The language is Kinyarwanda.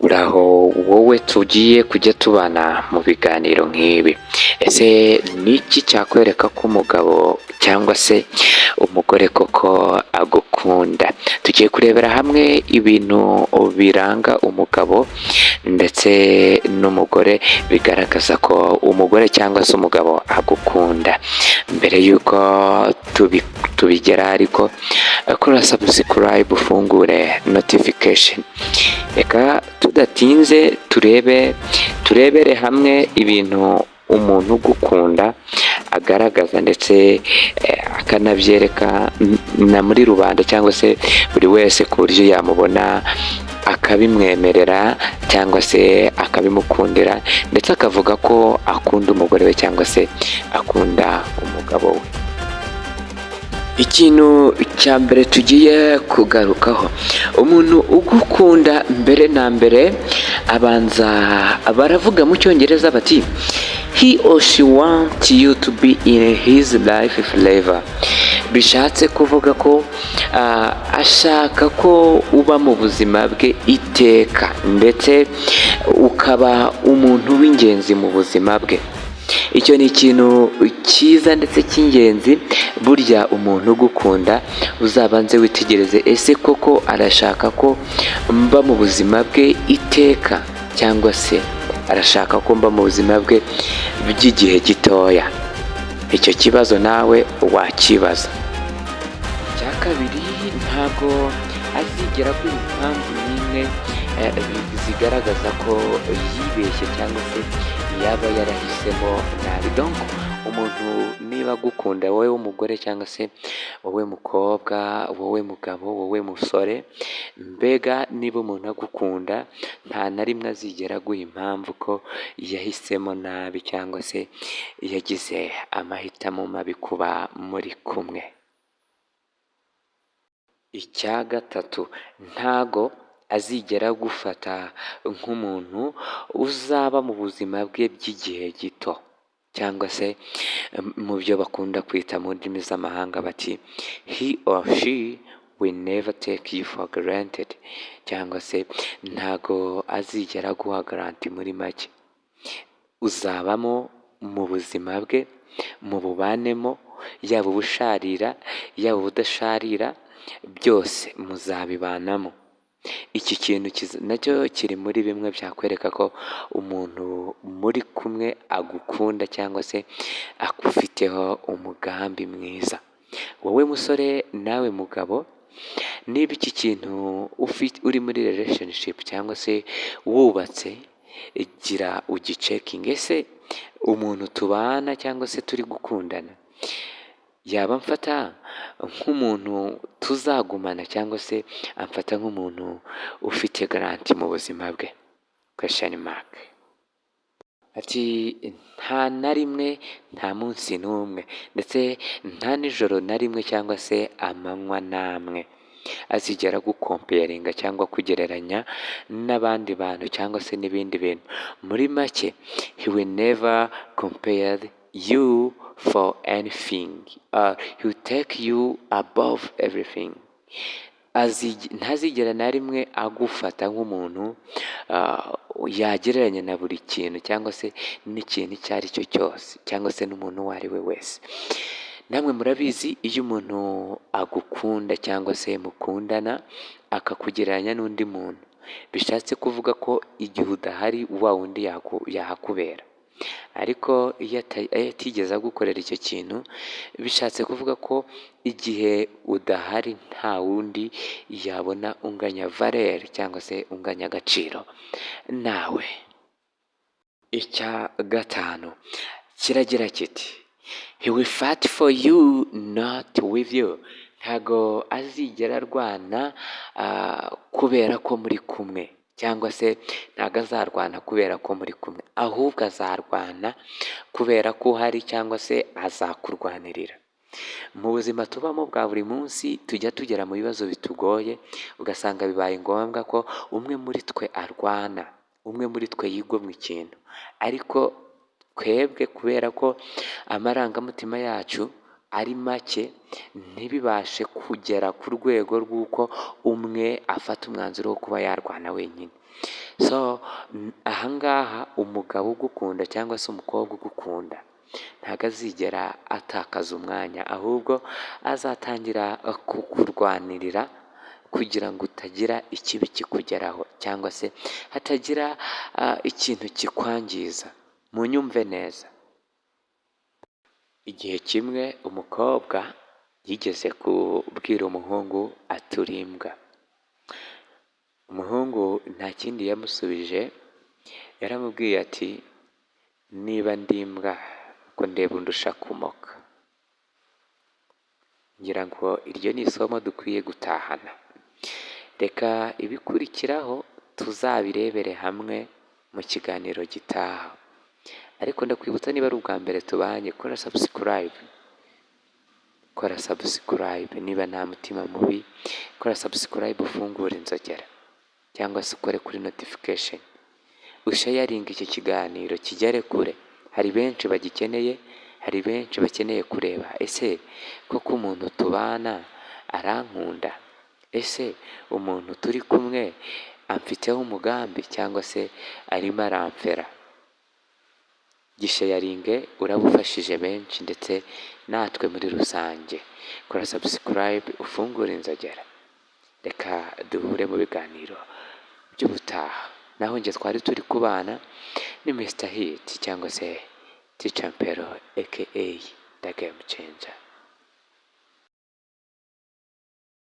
Uraho wowe tugiye kujya tubana mu biganiro nk'ibi. Ese ni iki cyakwereka ko umugabo cyangwa se umugore koko agukunda? Tugiye kurebera hamwe ibintu biranga umugabo ndetse n'umugore, bigaragaza ko umugore cyangwa se umugabo agukunda. Mbere y'uko tubigera ariko, kora subscribe, ufungure notification. Reka tudatinze turebe, turebere hamwe ibintu umuntu ugukunda agaragaza ndetse akanabyereka na muri rubanda cyangwa se buri wese, ku buryo yamubona akabimwemerera cyangwa se akabimukundira, ndetse akavuga ko akunda umugore we cyangwa se akunda umugabo we. Ikintu cya mbere tugiye kugarukaho, umuntu ugukunda mbere na mbere abanza, baravuga mu Cyongereza bati: "He or she want you to be in his life forever." Bishatse kuvuga ko ashaka ko uba mu buzima bwe iteka, ndetse ukaba umuntu w'ingenzi mu buzima bwe. Icyo ni ikintu cyiza ndetse cy'ingenzi. Burya umuntu ugukunda, uzabanze witegereze: ese koko arashaka ko mba mu buzima bwe iteka, cyangwa se arashaka ko mba mu buzima bwe by'igihe gitoya? Icyo kibazo nawe wakibaza. Icya kabiri, ntabwo azigera aguha impamvu n'imwe zigaragaza ko yibeshye cyangwa se yaba yarahisemo nabi. Donc umuntu niba agukunda, wowe w'umugore cyangwa se wowe mukobwa, wowe mugabo, wowe musore, mbega niba umuntu agukunda, nta na rimwe azigera aguha impamvu ko yahisemo nabi cyangwa se yagize amahitamo mabi kuba muri kumwe. Icya gatatu, ntago azigera agufata nk'umuntu uzaba mu buzima bwe by'igihe gito, cyangwa se mu byo bakunda kwita mu ndimi z'amahanga bati: "He or she will never take you for granted", cyangwa se ntago azigera aguha garanti. Muri make, uzabamo mu buzima bwe, mu bubanemo, yaba ubusharira, yaba ubudasharira, byose muzabibanamo. Iki kintu nacyo kiri muri bimwe byakwereka ko umuntu muri kumwe agukunda cyangwa se agufiteho umugambi mwiza. Wowe musore nawe mugabo, niba iki kintu uri muri relationship cyangwa se wubatse, gira ugicheckinge: ese umuntu tubana cyangwa se turi gukundana yaba amfata nk'umuntu tuzagumana, cyangwa se amfata nk'umuntu ufite garanti mu buzima bwe? Question mark. Ati nta na rimwe, nta munsi n'umwe, ndetse nta nijoro na rimwe cyangwa se amanywa n'amwe azigera agucomparinga cyangwa kugereranya n'abandi bantu cyangwa se n'ibindi bintu. Muri make, he will never compare you for anything, he will take you above everything. Ntazigera na rimwe agufata nk'umuntu yagereranya na buri kintu cyangwa se n'ikintu icyo ari cyo cyose, cyangwa se n'umuntu uwo ari we wese. Namwe murabizi, iyo umuntu agukunda cyangwa se mukundana akakugereranya n'undi muntu, bishatse kuvuga ko igihe udahari wa wundi yahakubera. Ariko iyo atigeze agukorera icyo kintu, bishatse kuvuga ko igihe udahari nta wundi yabona unganya valeur cyangwa se unganya agaciro nawe. Icya gatanu kiragira kiti: "He will fight for you, not with you." Ntago azigera arwana kubera ko muri kumwe, cyangwa se ntago azarwana kubera ko muri kumwe, ahubwo azarwana kubera ko uhari, cyangwa se azakurwanirira. Mu buzima tubamo bwa buri munsi, tujya tugera mu bibazo bitugoye, ugasanga bibaye ngombwa ko umwe muri twe arwana, umwe muri twe yigomwa ikintu, ariko twebwe kubera ko amarangamutima yacu ari make ntibibashe kugera ku rwego rw'uko umwe afata umwanzuro wo kuba yarwana wenyine. So ahangaha umugabo ugukunda cyangwa se umukobwa ugukunda ntabwo azigera atakaza umwanya, ahubwo azatangira kukurwanirira kugira ngo utagira ikibi kikugeraho cyangwa se hatagira ikintu kikwangiza. Munyumve neza. Igihe kimwe umukobwa yigeze kubwira umuhungu ati: "Uri imbwa." Umuhungu nta kindi yamusubije, yaramubwiye ati: "Niba ndi imbwa, ko ndeba undusha kumoka?" Ngira ngo iryo ni isomo dukwiye gutahana. Reka ibikurikiraho tuzabirebere hamwe mu kiganiro gitaha. Ariko ndakwibutsa, niba ari ubwa mbere tubanye, kora subscribe, kora subscribe niba nta mutima mubi, kora subscribe, ufungure inzogera cyangwa se ukore kuri notification, usharinge iki kiganiro kigere kure. Hari benshi bagikeneye, hari benshi bakeneye kureba: ese koko umuntu tubana arankunda? Ese umuntu turi kumwe amfiteho umugambi cyangwa se arimo aramfera? Gisharinge, uraba ufashije benshi ndetse natwe muri rusange. Kora subscribe, ufungure inzogera. Reka duhure mu biganiro by'ubutaha. Naho njye twari turi kubana ni Mr Hit cyangwa se Teacher Mpero, aka The Game Changer.